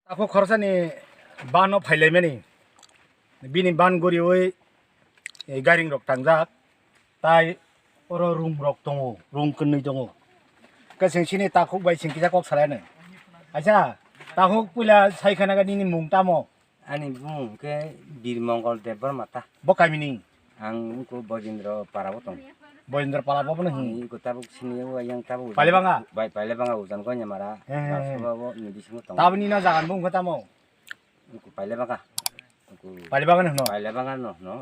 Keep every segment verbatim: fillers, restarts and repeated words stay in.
Takhuk khoroksani ban no phailaimani, bini ban guriui, eh, gairing rok tangjak, tai oro room rok tongo, room kwnwi tongo. Khe chwng chini takhuk bai chwng kisa kok salaino. Aisa, takhuk puila sai khana nini mung tamo? Ani bumung khe Bir Mongol Debbarma ta. Bo kamini? Ang wngkha Bojendra Para o tong. Bojendra Para bo bono hi? Wngkha tabuk sini o yang tabuk. Pailabanga? Bai Pailabanga ujan Gonyamara. He, he, he. Tabuk ni bisingo tong. Tabuk ni na jagan bo wngkha tamo? Wngkha Pailabanga. Wngkha Pailabanga no? Pailabanga no, no.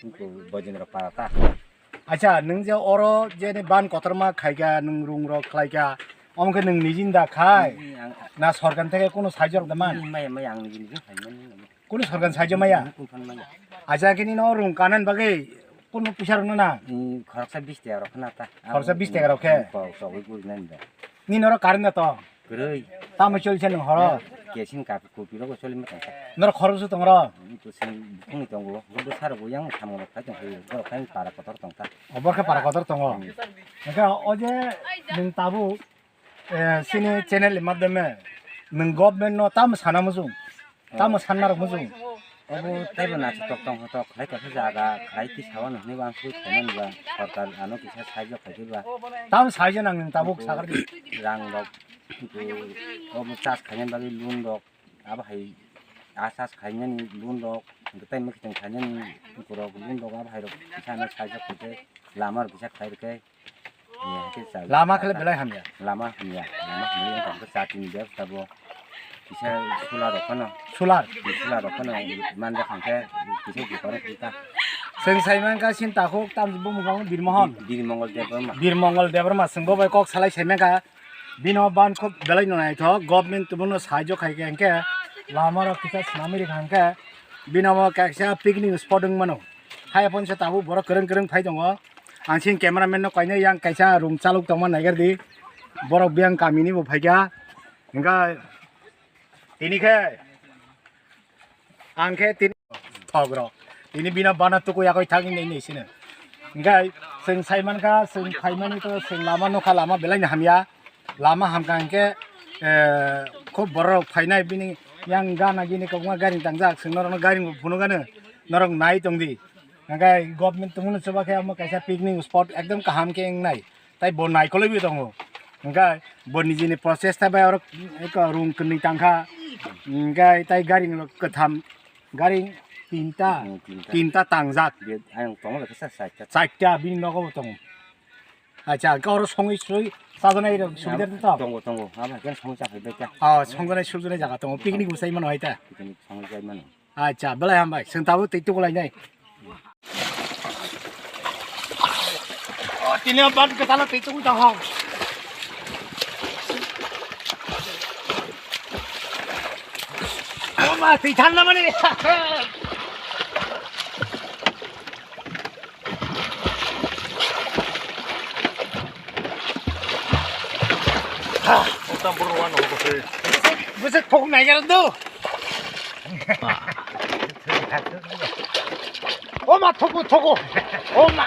Wngkha Bojendra Para ta. Acha, nwng je oro je ni ban kotorma khaika, nwng room rok khlaika, omo khe nwng nijin da khai? Ang, ang, na sorkar theke kuno sahajyo rok da man? Maya, maya, ang nijin nijin khai mani. Kunu sorkar sahajyo maya? Kunu phan maya. Acha khe nini no room kanan bagwi kunu puisa rwno na? Hmm, khoroksa bis taka rok khna ta. Khoroksa bis taka rok khe? Hmm, kok sogwi guri nani da. Nini oro current da to? Kwrwi. Tamo choli se nwng horo? Kesin ka kopi rok choli ma tong kha. Norok khoroksa tong ro? Hmm, to sing bukhungni tongo. Bo bwsa rok yang samung rok khai tong kha. Borok khai para kotor tong kha. O, borok khe para kotor tongo. Hmm. Hwnkhe o je nwng tabuk Eh, chini channel ni madhyame nwng government no tamo sana muchung, tamo sanna rok muchung. Obo taibo naisik tok tong hotok khlai tongkha jaga khlai tisao no hinwi uansuk khaimani ba sorkar ano kisa sahajyo khaikhe ba. Tamo sahajyo nang nwng tabuk sakar di. Rang rok, obo charge khaina bagwi loan rok, abo hai a charge khainani loan rok, tei mwkhitwng khainani borok loan rok abo hai rok kisa ano sahajyo khaikhe lama rok kisa khlai rwkhe. Lama khe belai hamya. Lama hamya, lama hamya wngkha khe chati ni bebostha bo kisa solar rok phano. Solar? Solar rok phano manjak kha khe kisa bupar wngkha ta. Chwng sai mankha chini takhuk tamni bumung khe Birmohon. Bir Mongol Debbarma. Bir Mongol Debbarma chwng bo bai kok salai sai mankha. Bino ban khe belai no naithok, government tongmano sahajyo khai khe hwnkhe lama rok kisa swnamwi rikha hwnkhe bino mo kaisa picnic spot wng mano. Haiya phone se tabuk borok kwrwng kwrwng phai tongo. Ang sini cameraman no kainwi yang kaisa room chalok tongma naigar di. Borok biyang kami ni bo phaikha. Hingkha tini khe ang khe tini thok rok. Tini bina bana tuku yakoi thang ni ni sini. Hingkha chwng sai mankha, chwng phai mani to chwng lama nukha, lama belai ni hamya. Lama hamkha hingkhe, eh, khub borok phainai bini yang gana gini kokma gari tangjak, chwng norokno gari bo phunukgano, norok nai tongdi. Hingkhe government tongmani chuba khe omo kaisa picnic spot ekdom kaham khe wngnai. Tai bo naikolwi bo tongo. Hingkhe bo nijini prochesta bai oro eko room kwnwi tangkha. Hingkhe tai gari rok kwtham, gari tinta, Hmm, tinta. Tinta tangjak. Be, ayang tongo be kisa chaita. Chaita bini nogo bo tongo. Acha, hingkhe oro songwi sui chajaknai rok subida tong? Tongo, tongo. Abo hai khe songwi chakhai bai kha. Oh, songjaknai subjaknai jaga tongo. Picnic bo chai mano hai ta? Picnic songwi chai mano. Acha, belai hambai. Chwng tabuk twi tuku lainai. Oh, tini ban kwthalo twi tuku tong hong. Oh, ma, twi thanna mani. Bwswk thok nai gana do. O ma, thok, thok. O ma.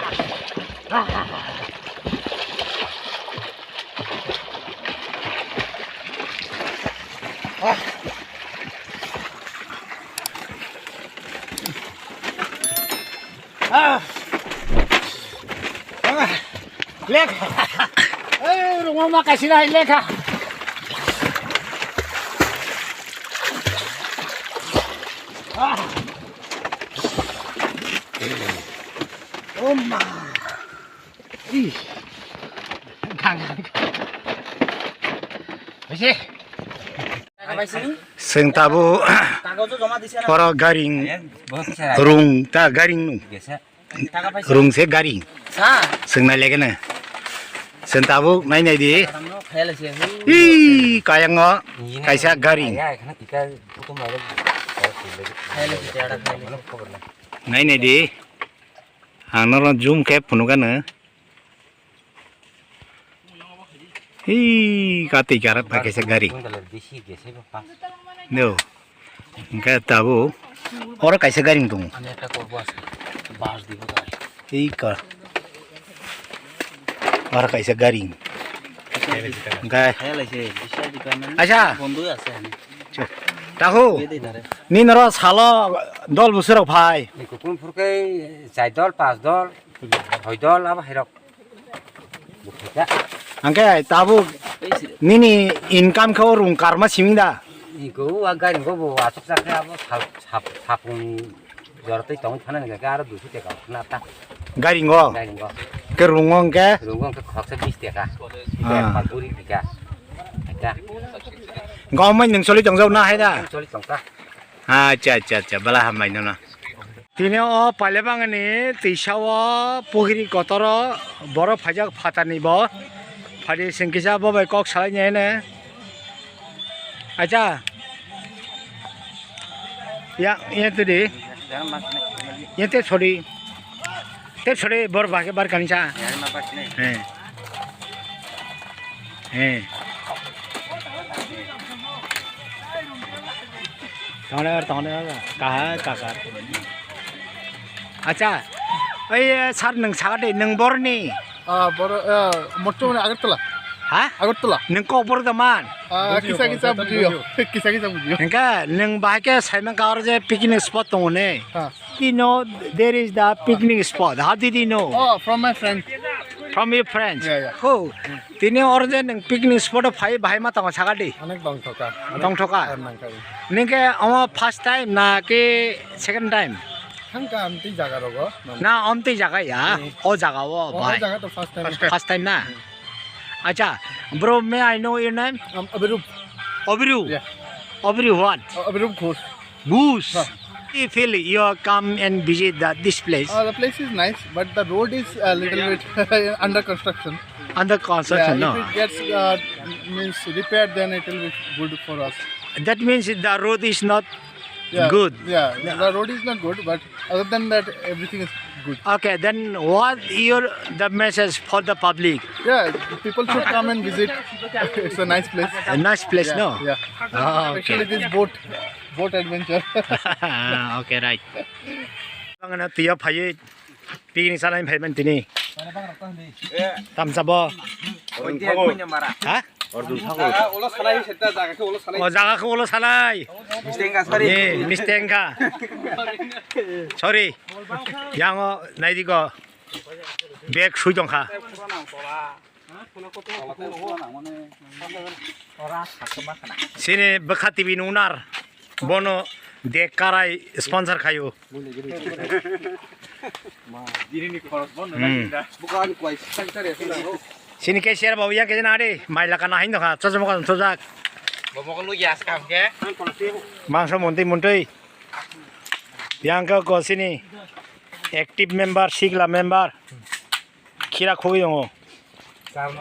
Ah. Ah. Lekha. Eh, rungma ma kaisina hai lekha. Ah. Oh ma. Ih. Gang, gang. Besi. Chwng tabuk oro garing rung ta garing nung rung se garing chwng nai lekeno chwng tabuk nai nai di. Ih, kayango kaisa garing nai nai di. Ang norok zoom khe phunukgano. Hei, katwi karak bai kaisa gari. No. Hingke tabuk oro kaisa gari tongo. Hei ka. Oro kaisa gari. Hingke. Acha. Chu. Tahu? Ni noro salo dol bwswrok phai. Ni kupun phurkhe chai dol, pas dol, hoi dol, abo hairok. Bukhuka. Angke tabuk nini income khe o rung karma siming da? Iko wa gari go bo asok sakhe abo sap-, sap-, sapung jora tei tong thana ni khe aro duiso teka khna ta. Gari go? Gari go. Ke rungo angke? Rungo angke khoksa bis teka. Ah. Paguri teka. Teka. Gomai nung soli tongjak na hai da? Soli tongka. Acha, acha, acha, bala hambai nono. Tini o pailabangni tisa o pukhiri kotoro borok phaijak phatarni bo. Phadi sengkisa bo bai kok salai ni hene. Acha. Ya, ya tadi. Ya te sorry. Te sore bor bage bar kani cha. He. He. Tongre, tongre, kaha, kaha. Acha, oi, sir, nwng saga de, nwng borni? Ah, bor, ah, morcho mane Agartala. Ha? Agartala. Nwng kok bor da man? Ah, kisa kisa bujiyo. Kisa kisa bujiyo. Hingke, nwng bahai ke saimang ka oro je picnic spot tongo ne? Ha. You know, there is the picnic spot. How did you know? Oh, from my friend. From your friends? Yeah, yeah. Oh, tini oro je nwng picnic spot o phai, bahai ma tongo saga di? Onek tongthoka. Tongthoka? Ar nangkha. Ningke omo first time na ki second time? Hangka amtwi jaga rogo. Na amtwi jaga ya? Hmm. O jaga o, oh, o bahai. Jaga to first time. First time na? Hmm. Acha, bro, may I know your name? Um, Abirup. Obiru? Yeah. Obiru what? Uh, Abirup Ghosh. Goose. Huh. You feel you come and visit the, this place? Uh, the place is nice, but the road is a little bit under construction. Under construction, yeah, no? If it gets, uh, means repaired, then it will be good for us. That means the road is not, yeah, good. Yeah, the road is not good, but other than that, everything is good. Okay, then what your the message for the public? Yeah, people should come and visit. It's a nice place. A nice place, yeah, no? Yeah. Ah, okay. Especially this boat. Boat adventure. Okay, right. Ang na tuya phaiwi picnic salai phaiman tini. Tamsa bo. Ha? O jaga khe ulo salai. Mistake kha, sorry. Ni, mistake kha. Sorry. Yango naidi go. Bag sui tongkha. Sini bwkha T V nungnar bono de karai sponsor khayo. Hmm. Sini ke share babu ya ke na de mai laka na hin dokha chosma ka chojak. Mangso montwi montwi. Yang ka ko sini active member, sigla member. Khira khogwi tongo.